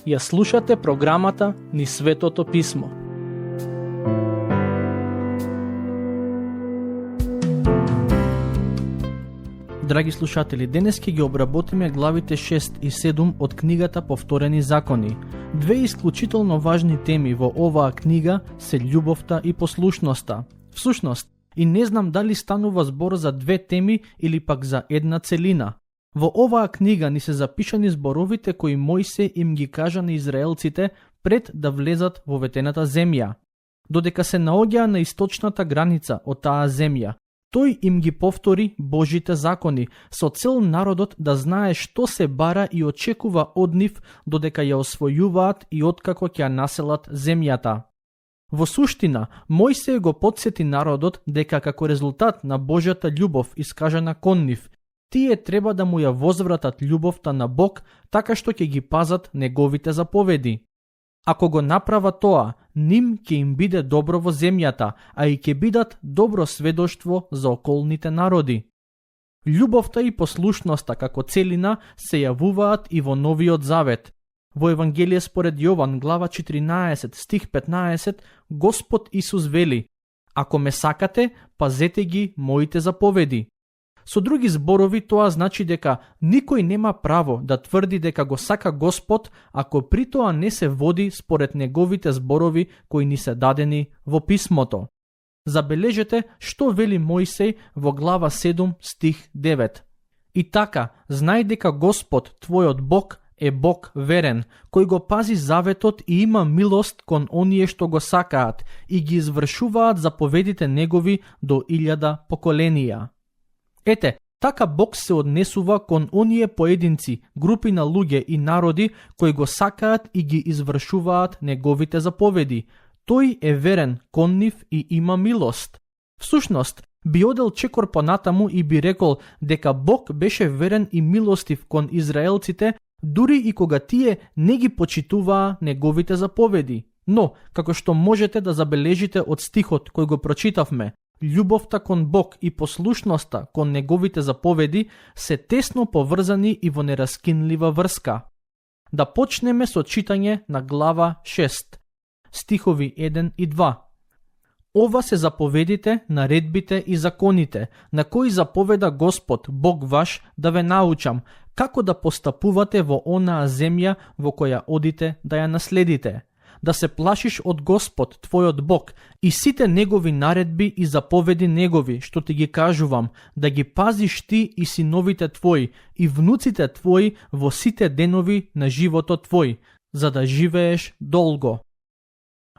Ја слушате програмата Низ Светото Писмо. Драги слушатели, денес ќе ги обработиме главите 6 и 7 од книгата Повторени закони. Две исклучително важни теми во оваа книга се љубовта и послушноста. Всушност, и не знам дали станува збор за две теми или пак за една целина. Во оваа книга ни се запишани зборовите кои Мојсе им ги кажа на израелците пред да влезат во ветената земја. Додека се наоѓаа на источната граница од таа земја, тој им ги повтори Божите закони, со цел народот да знае што се бара и очекува од нив додека ја освојуваат и откако ќе населат земјата. Во суштина, Мојсе го потсети народот дека како резултат на Божјата љубов искажана кон нив, тие треба да му ја возвратат љубовта на Бог така што ќе ги пазат неговите заповеди. Ако го направа тоа, ним ќе им биде добро во земјата, а и ќе бидат добро сведоштво за околните народи. Љубовта и послушноста како целина се јавуваат и во Новиот Завет. Во Евангелие според Јован, глава 14, стих 15, Господ Исус вели: „Ако ме сакате, пазете ги моите заповеди“. Со други зборови, тоа значи дека никој нема право да тврди дека го сака Господ ако при тоа не се води според неговите зборови кои ни се дадени во писмото. Забележете што вели Мојсей во глава 7 стих 9. „И така, знај дека Господ, твојот Бог, е Бог верен, кој го пази заветот и има милост кон оние што го сакаат и ги извршуваат заповедите негови до 1000 поколенија“. Ете, така Бог се однесува кон оние поединци, групи на луѓе и народи кои го сакаат и ги извршуваат неговите заповеди. Тој е верен кон нив и има милост. Всушност, би одел чекор понатаму и би рекол дека Бог беше верен и милостив кон израелците, дури и кога тие не ги почитуваа неговите заповеди. Но, како што можете да забележите од стихот кој го прочитавме, љубовта кон Бог и послушноста кон неговите заповеди се тесно поврзани и во нераскинлива врска. Да почнеме со читање на глава 6, стихови 1 и 2. „Ова се заповедите, наредбите и законите, на кои заповеда Господ, Бог ваш, да ве научам, како да постапувате во онаа земја во која одите да ја наследите. Да се плашиш од Господ, твојот Бог, и сите негови наредби и заповеди негови, што ти ги кажувам, да ги пазиш ти и синовите твои, и внуците твои во сите денови на животот твој, за да живееш долго“.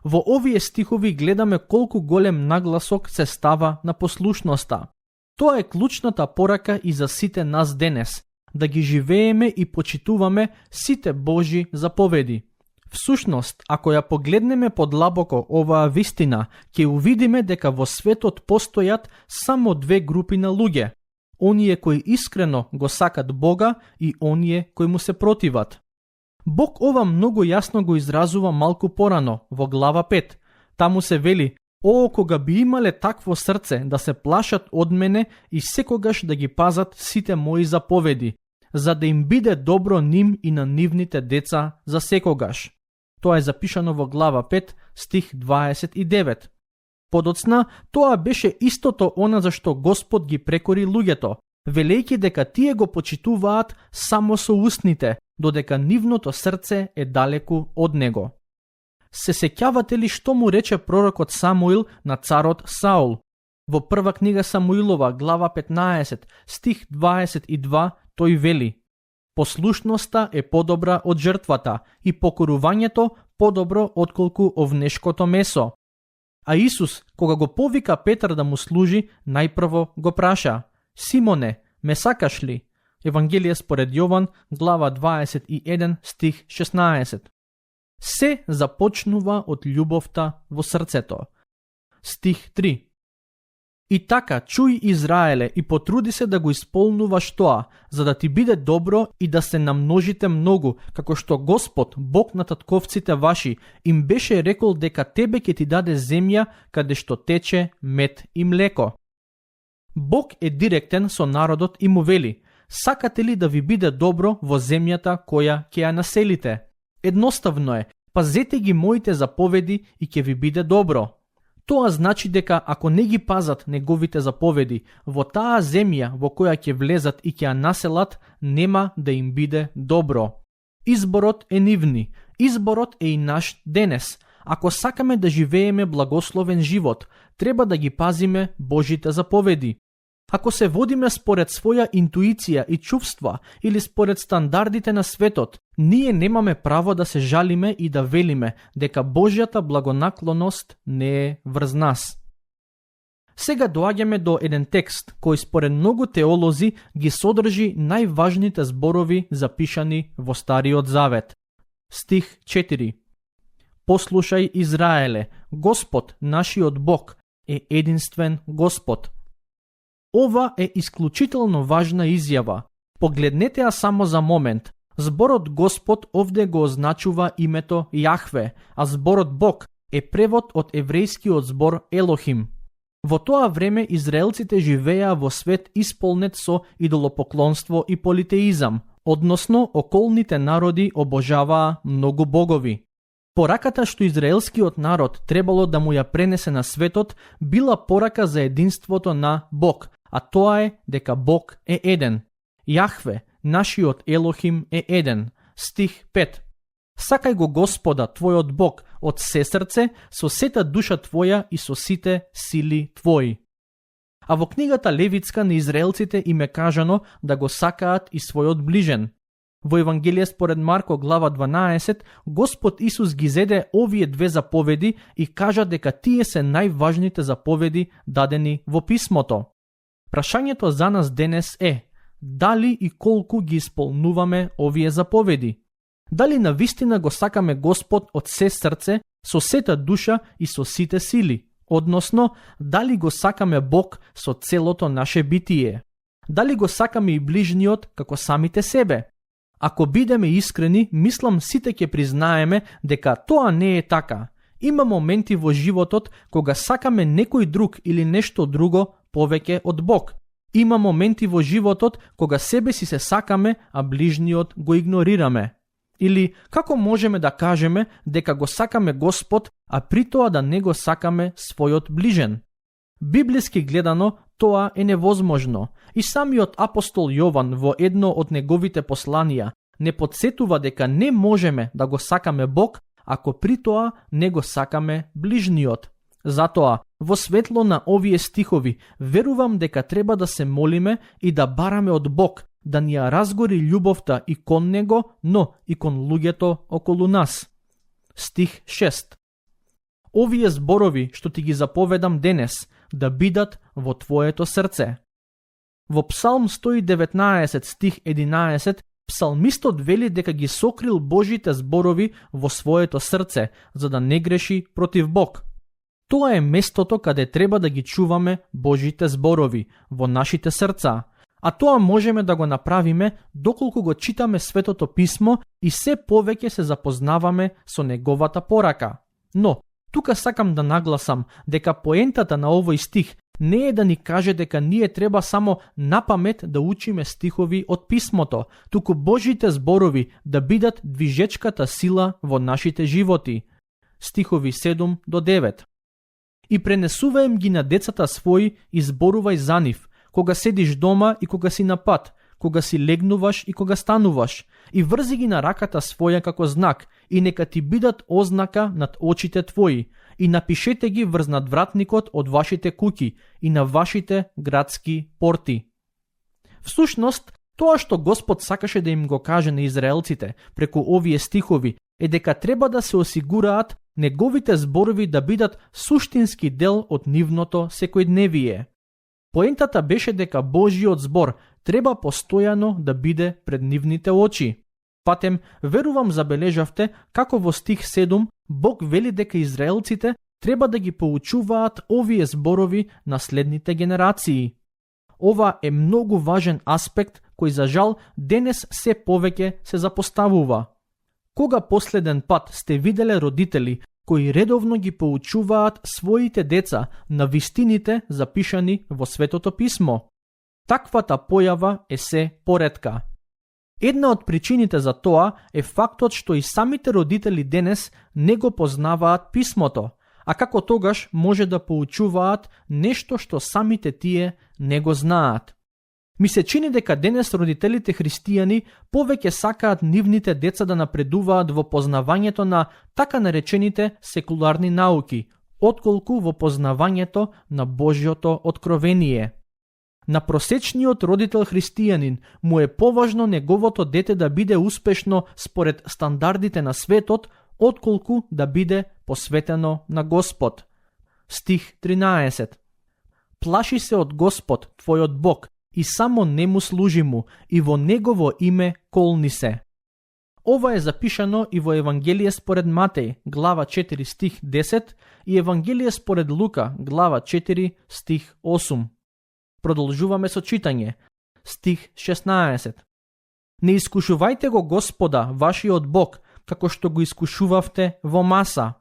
Во овие стихови гледаме колку голем нагласок се става на послушноста. Тоа е клучната порака и за сите нас денес, да ги живееме и почитуваме сите Божи заповеди. Всушност, ако ја погледнеме подлабоко оваа вистина, ќе увидиме дека во светот постојат само две групи на луѓе: оние кои искрено го сакат Бога и оние кои му се противат. Бог ова многу јасно го изразува малку порано, во глава 5. Таму се вели: „О, кога би имале такво срце да се плашат од мене и секогаш да ги пазат сите мои заповеди, за да им биде добро ним и на нивните деца за секогаш“. Тоа е запишано во глава 5, стих 29. Подоцна, тоа беше истото она за што Господ ги прекори луѓето, велејќи дека тие го почитуваат само со устните, додека нивното срце е далеку од него. Се сеќавате ли што му рече пророкот Самуил на царот Саул? Во прва книга Самуилова, глава 15, стих 22, тој вели: „Послушноста е подобра од жртвата и покорувањето подобро отколку овнешкото месо“. А Исус, кога го повика Петар да му служи, најпрво го праша: „Симоне, ме сакаш ли?“ Евангелие според Јован, глава 21, стих 16. Се започнува од љубовта во срцето. Стих 3. „И така, чуј Израеле и потруди се да го исполнуваш тоа, за да ти биде добро и да се намножите многу, како што Господ, Бог на татковците ваши, им беше рекол дека тебе ќе ти даде земја каде што тече мед и млеко“. Бог е директен со народот и му вели: сакате ли да ви биде добро во земјата која ќе ја населите? Едноставно е, пазете ги моите заповеди и ќе ви биде добро. Тоа значи дека ако не ги пазат неговите заповеди, во таа земја во која ќе влезат и ќе ја населат, нема да им биде добро. Изборот е нивни, изборот е и наш денес. Ако сакаме да живееме благословен живот, треба да ги пазиме Божите заповеди. Ако се водиме според своја интуиција и чувства или според стандардите на светот, ние немаме право да се жалиме и да велиме дека Божјата благонаклоност не е врз нас. Сега доаѓаме до еден текст кој според многу теолози ги содржи најважните зборови запишани во Стариот Завет. Стих 4. Послушај, Израеле, Господ, нашиот Бог, е единствен Господ. Ова е исклучително важна изјава. Погледнете ја само за момент. Зборот Господ овде го означува името Јахве, а зборот Бог е превод од еврејскиот збор Елохим. Во тоа време израелците живееа во свет исполнет со идолопоклонство и политеизам, односно околните народи обожаваа многу богови. Пораката што израелскиот народ требало да му ја пренесе на светот била порака за единството на Бог, а тоа е дека Бог е еден. Јахве, нашиот Елохим е еден. Стих 5. Сакај го Господа, твојот Бог, од се срце, со сета душа твоја и со сите сили твои. А во книгата Левитска на израелците им е кажано да го сакаат и својот ближен. Во Евангелие според Марко глава 12, Господ Исус ги зеде овие две заповеди и кажа дека тие се најважните заповеди дадени во писмото. Прашањето за нас денес е: дали и колку ги исполнуваме овие заповеди? Дали навистина го сакаме Господ од се срце, со сета душа и со сите сили? Односно, дали го сакаме Бог со целото наше битие? Дали го сакаме и ближниот како самите себе? Ако бидеме искрени, мислам сите ќе признаеме дека тоа не е така. Има моменти во животот кога сакаме некој друг или нешто друго повеќе од Бог. Има моменти во животот кога себе си се сакаме, а ближниот го игнорираме. Или како можеме да кажеме дека го сакаме Господ, а при тоа да не го сакаме својот ближен? Библиски гледано, тоа е невозможно. И самиот апостол Јован во едно од неговите посланија не подсетува дека не можеме да го сакаме Бог, ако при тоа не го сакаме ближниот. Затоа, во светло на овие стихови, верувам дека треба да се молиме и да бараме од Бог да ни ја разгори љубовта и кон Него, но и кон луѓето околу нас. Стих 6. Овие зборови што ти ги заповедам денес, да бидат во твоето срце. Во Псалм 119 стих 11, псалмистот вели дека ги сокрил Божите зборови во своето срце, за да не греши против Бог. Тоа е местото каде треба да ги чуваме Божите зборови, во нашите срца. А тоа можеме да го направиме доколку го читаме Светото Писмо и се повеќе се запознаваме со неговата порака. Но, тука сакам да нагласам дека поентата на овој стих не е да ни каже дека ние треба само напамет да учиме стихови од Писмото, туку Божите зборови да бидат движечката сила во нашите животи. Стихови 7 до 9. И пренесуваем ги на децата своји и зборувај за нив, кога седиш дома и кога си на пат, кога си легнуваш и кога стануваш, и врзи ги на раката своја како знак, и нека ти бидат ознака над очите твои, и напишете ги врз надвратникот од вашите куќи и на вашите градски порти. Всушност, тоа што Господ сакаше да им го каже на израелците преку овие стихови е дека треба да се осигураат неговите зборови да бидат суштински дел од нивното секојдневие. Поентата беше дека Божиот збор треба постојано да биде пред нивните очи. Патем, верувам забележавте како во стих 7 Бог вели дека израелците треба да ги поучуваат овие зборови на следните генерации. Ова е многу важен аспект кој за жал денес се повеќе се запоставува. Кога последен пат сте виделе родители кои редовно ги поучуваат своите деца на вистините запишани во Светото писмо. Таквата појава е се поретка. Една од причините за тоа е фактот што и самите родители денес не го познаваат писмото, а како тогаш може да поучуваат нешто што самите тие не го знаат. Ми се чини дека денес родителите христијани повеќе сакаат нивните деца да напредуваат во познавањето на така наречените секуларни науки, отколку во познавањето на Божјото откровение. На просечниот родител христијанин му е поважно неговото дете да биде успешно според стандардите на светот, отколку да биде посветено на Господ. Стих 13. Плаши се од Господ, твојот Бог, и само нему служи му, и во негово име колни се. Ова е запишано и во Евангелие според Матеј, глава 4, стих 10, и Евангелие според Лука, глава 4, стих 8. Продолжуваме со читање. Стих 16. Не искушувајте го Господа, вашиот Бог, како што го искушувавте во Маса.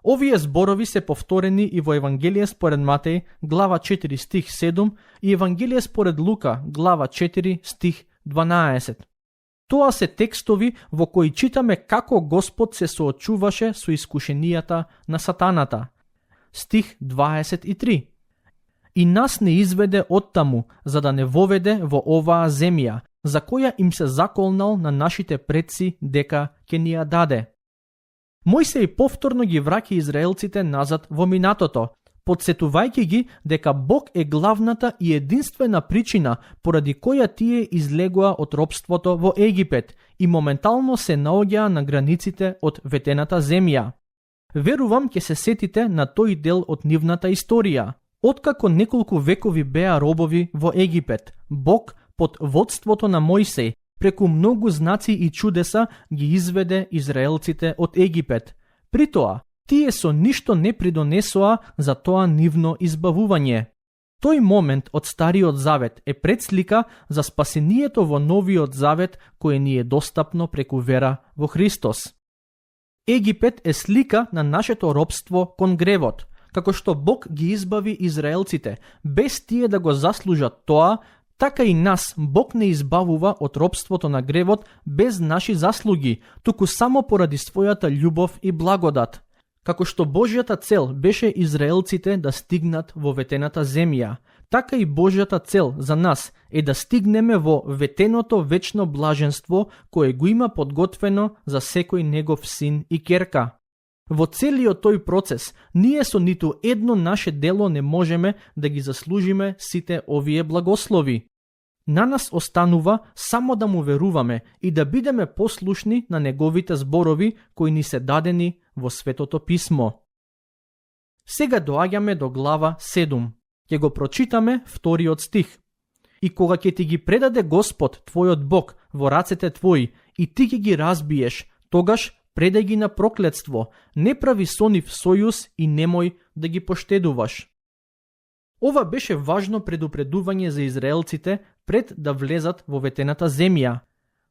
Овие зборови се повторени и во Евангелие според Матеј, глава 4, стих 7 и Евангелие според Лука, глава 4, стих 12. Тоа се текстови во кои читаме како Господ се соочуваше со искушенијата на сатаната. Стих 23. И нас не изведе оттаму, за да не воведе во оваа земја, за која им се заколнал на нашите предци дека ќе ни ја даде. Мојсеј повторно ги враќа израелците назад во минатото, подсетувајќи ги дека Бог е главната и единствена причина поради која тие излегоа од робството во Египет и моментално се наоѓаа на границите од ветената земја. Верувам ќе се сетите на тој дел од нивната историја. Откако неколку векови беа робови во Египет, Бог под водството на Мојсеј преку многу знаци и чудеса ги изведе израелците од Египет. При тоа, тие со ништо не придонесоа за тоа нивно избавување. Тој момент од Стариот Завет е предслика за спасението во Новиот Завет кое ни е достапно преку вера во Христос. Египет е слика на нашето робство кон гревот, како што Бог ги избави израелците, без тие да го заслужат тоа, така и нас Бог не избавува од робството на гревот без наши заслуги, туку само поради својата љубов и благодат. Како што Божјата цел беше израелците да стигнат во ветената земја, така и Божјата цел за нас е да стигнеме во ветеното вечно блаженство кое го има подготвено за секој негов син и ќерка. Во целиот тој процес, ние со ниту едно наше дело не можеме да ги заслужиме сите овие благослови. На нас останува само да му веруваме и да бидеме послушни на неговите зборови кои ни се дадени во Светото писмо. Сега доаѓаме до глава 7. Ќе го прочитаме вториот стих. И кога ќе ти ги предаде Господ, твојот Бог, во рацете твои, и ти ќе ги разбиеш, тогаш предај ги на проклетство, не прави со нив сојуз и немој да ги поштедуваш. Ова беше важно предупредување за израелците пред да влезат во ветената земја.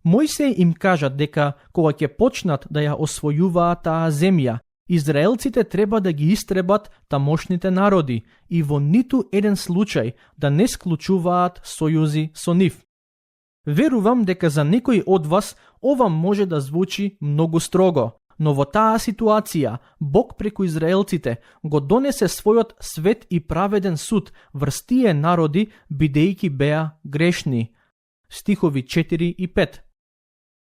Мојсеј им кажа дека кога ќе почнат да ја освојуваат таа земја, израелците треба да ги истребат тамошните народи и во ниту еден случај да не склучуваат сојузи со нив. Верувам дека за некој од вас ова може да звучи многу строго, но во таа ситуација Бог преку израелците го донесе својот свет и праведен суд врз тие народи бидејќи беа грешни. Стихови 4 и 5.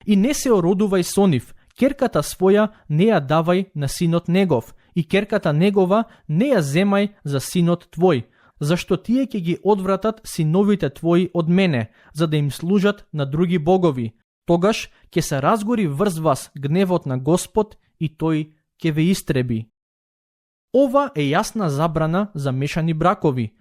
И не се ородувај со нив, ќерката своја не ја давај на синот негов, и ќерката негова не ја земај за синот твој, зашто тие ќе ги одвратат синовите твои од мене, за да им служат на други богови. Тогаш ќе се разгори врз вас гневот на Господ и тој ќе ве истреби. Ова е јасна забрана за мешани бракови.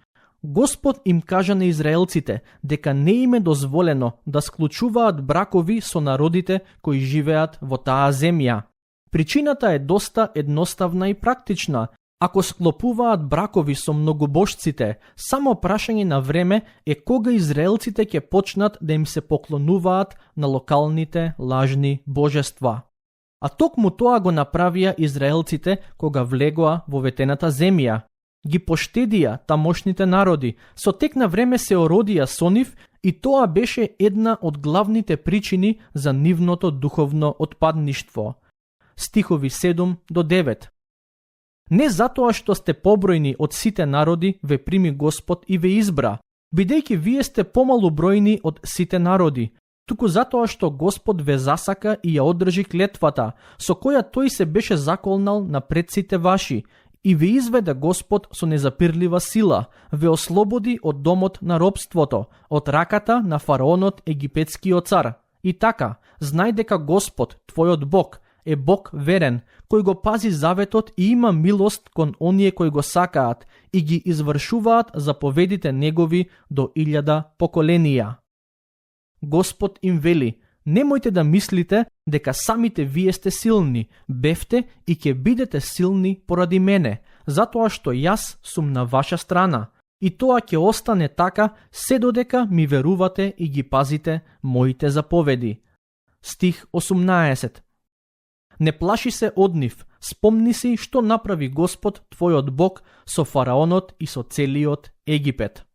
Господ им кажа на израелците дека не им е дозволено да склучуваат бракови со народите кои живеат во таа земја. Причината е доста едноставна и практична. Ако склопуваат бракови со многобожците, само прашање на време е кога израелците ќе почнат да им се поклонуваат на локалните лажни божества. А токму тоа го направија израелците кога влегоа во ветената земја. Ги поштедија тамошните народи, со тек на време се ородија со нив и тоа беше една од главните причини за нивното духовно отпадништво. Стихови 7 до 9. Не затоа што сте побројни од сите народи ве прими Господ и ве избра, бидејќи вие сте помалу бројни од сите народи, туку затоа што Господ ве засака и ја одржи клетвата, со која тој се беше заколнал на предците ваши, и ве изведе Господ со незапирлива сила, ве ослободи од домот на робството, од раката на фараонот египетскиот цар. И така, знај дека Господ, твојот Бог, е Бог верен, кој го пази заветот и има милост кон оние кои го сакаат и ги извршуваат заповедите негови до 1000 поколенија. Господ им вели: немојте да мислите дека самите вие сте силни, бевте и ќе бидете силни поради мене, затоа што јас сум на ваша страна. И тоа ќе остане така се додека ми верувате и ги пазите моите заповеди. Стих 18. Не плаши се од нив, спомни си што направи Господ твојот Бог со фараонот и со целиот Египет.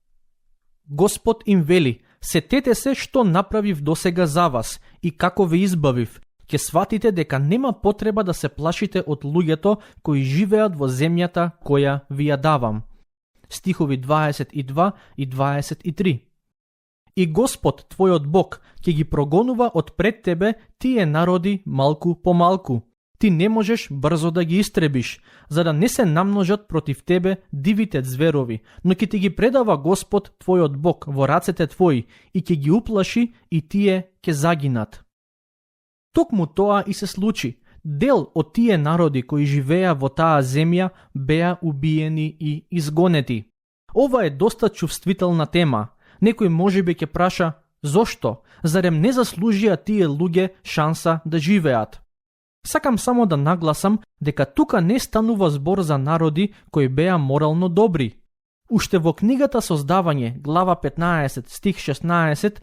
Господ им вели: сетете се што направив досега за вас и како ве избавив. Ќе сватите дека нема потреба да се плашите од луѓето кои живеат во земјата која ви ја давам. Стихови 22 и 23. И Господ, твојот Бог, ќе ги прогонува од пред тебе тие народи малку по малку. Ти не можеш брзо да ги истребиш, за да не се намножат против тебе дивите зверови, но ќе ти ги предава Господ, твојот Бог, во рацете твои и ќе ги уплаши и тие ќе загинат. Токму тоа и се случи. Дел од тие народи кои живеа во таа земја беа убиени и изгонети. Ова е доста чувствителна тема. Некој можеби ќе праша: зошто? Зарем не заслужија тие луѓе шанса да живеат? Сакам само да нагласам дека тука не станува збор за народи кои беа морално добри. Уште во книгата Создавање, глава 15, стих 16,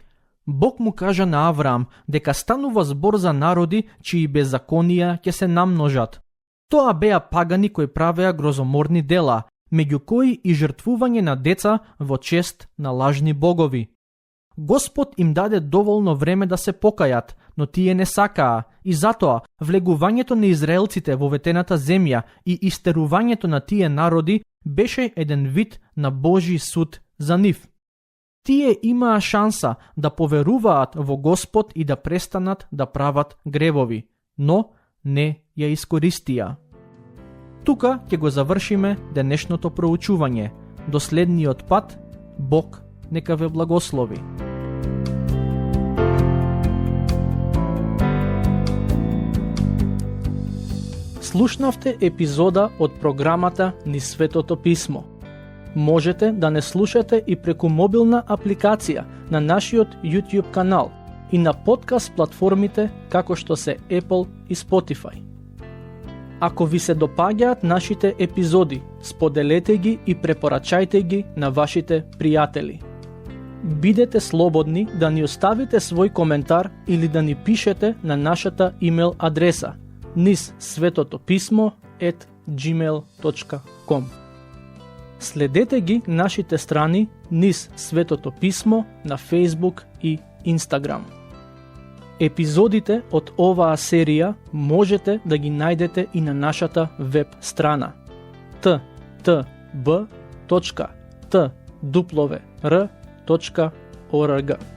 Бог му кажа на Авраам дека станува збор за народи чии беззаконија ќе се намножат. Тоа беа пагани кои правеа грозоморни дела, меѓу кои и жртвување на деца во чест на лажни богови. Господ им даде доволно време да се покајат, но тие не сакаа, и затоа влегувањето на израелците во ветената земја и истерувањето на тие народи беше еден вид на Божји суд за нив. Тие имаа шанса да поверуваат во Господ и да престанат да прават гревови, но не ја искористија. Тука ќе го завршиме денешното проучување. До следниот пат, Бог нека ве благослови. Слушнавте епизода од програмата Низ Светото Писмо. Можете да не слушате и преку мобилна апликација на нашиот YouTube канал и на подкаст платформите како што се Apple и Spotify. Ако ви се допаѓаат нашите епизоди, споделете ги и препорачајте ги на вашите пријатели. Бидете слободни да ни оставите свој коментар или да ни пишете на нашата имейл адреса nizsvetotopисmo@gmail.com. Следете ги нашите страни Низ Светото Писмо на Facebook и Instagram. Епизодите од оваа серија можете да ги најдете и на нашата веб страна ttb.twr.org.